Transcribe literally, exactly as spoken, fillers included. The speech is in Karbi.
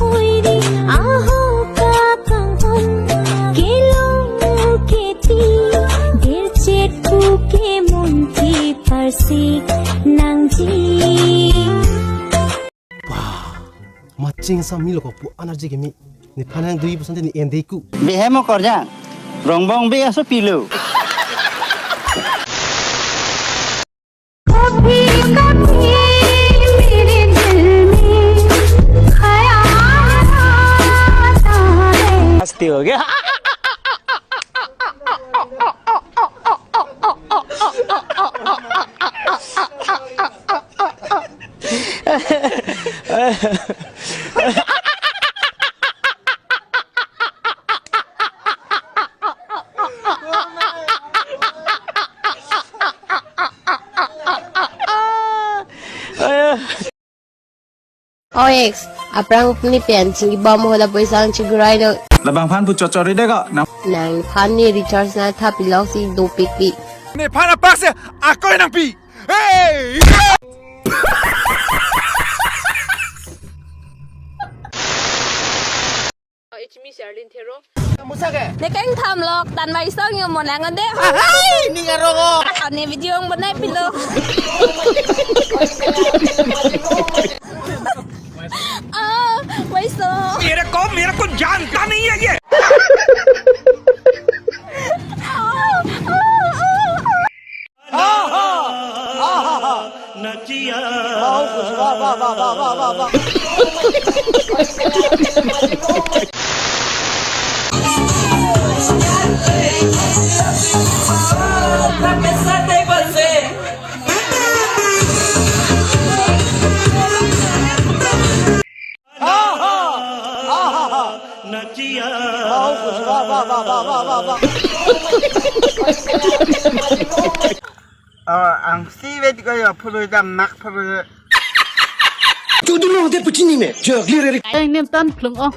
Oiri aho kapangpon kelong keti derchet puke munti parsik nangji. Wah, matching sa milo ko pu energy ke mi. Nephan hang dui puson te ne-en dei ku. Behem okorjang. Rongbong be aso pilo. कभी कभी मेरे दिल में ख्याल आता है। हंसती हो गया। O ex, aphrang pini pen chingki bom ho, lapuson chingki rai do. Labang phan pu chot chot ri de ko. Nang, nangphan ne recharge nangtha pilok si dopikpi. Nephan apak si akoi nangpi. Hey! It's me, Sherlyn Thero. Ne kengtham lok tan bai song yo mo nang ande. Hai, ning arong o. Ne video ang bonai pilo. Ah, bai song. मेरे को मेरे को जानता नहीं है ये. Oh, ang si wet ko ya, photo jam mak photo. Chudu lo de puchini me, jogli re. Ang nem tan plung o.